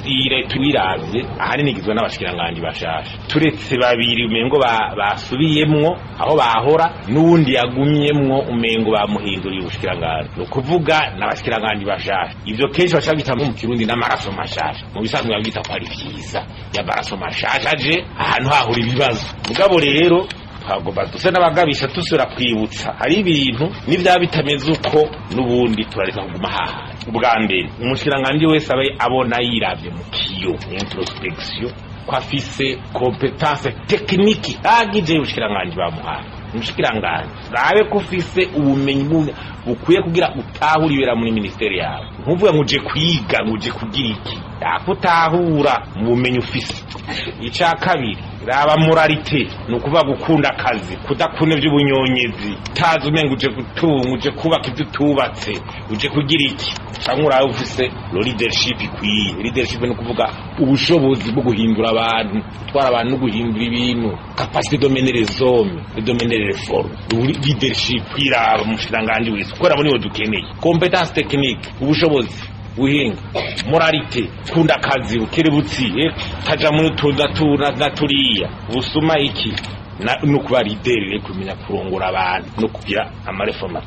Iyi leta uyiravye ahanini igizwe n'abashikiranganji bashasha, turetse babiri umengo basubiyemwo aho bahora, n'uwundi yagumyemwo umengo bamuhinduriye ubushikiranganji. Ni ukuvuga n'abashikiranganji bashasha. Ivyo kenshi bashaka kwita mu Kirundi n'amaraso mashasha, mu bisanzwe babyita ko ari vyiza y'amaraso mashasha aje ahantu hahura ibibazo. Mugabo rero twagomba duse n'abagabisha, dusubira kwibutsa hari ibintu n'ivyaba bitameze uko, n'ubundi turareka kuguma hahandi. Ubwa mbere, umushikiranganji wese abe abona yiravye mu kiyo, introspection, ko afise compétence technique ihagije y'ubushikiranganji bamuhaye. Umushikiranganji rabe ko ufise ubumenyi bukwiye kugira utahure ibera muri ministeri yawe. Ntuvuge ngo uje kwiga, ngo uje kugira iki, yakutahura mu bumenyi ufise. Ica kabiri, raba moralité, ni ukuvuga gukunda akazi, kudakunda ivy'ubunyonyezi, utazi umenga uje gutunga, uje kubaka ivyo utubatse, uje kugira iki. Canke urabe ufise lo leadership ikwiye. Leadership ni ukuvuga ubushobozi bwo guhindura abantu, gutwara abantu no guhindura ibintu, capacité de mener les hommes et de mener les réformes. Leadership kwiraba umushikiranganji wese kubera niwo dukeneye. Compétence technique, ubushobozi buhinga, moralité, kunda akazi, bukerebutsi, taja muri tuna tuna na turiya busuma iki, no kuba leader, kumenya kurongora abantu no kugira ama réformes.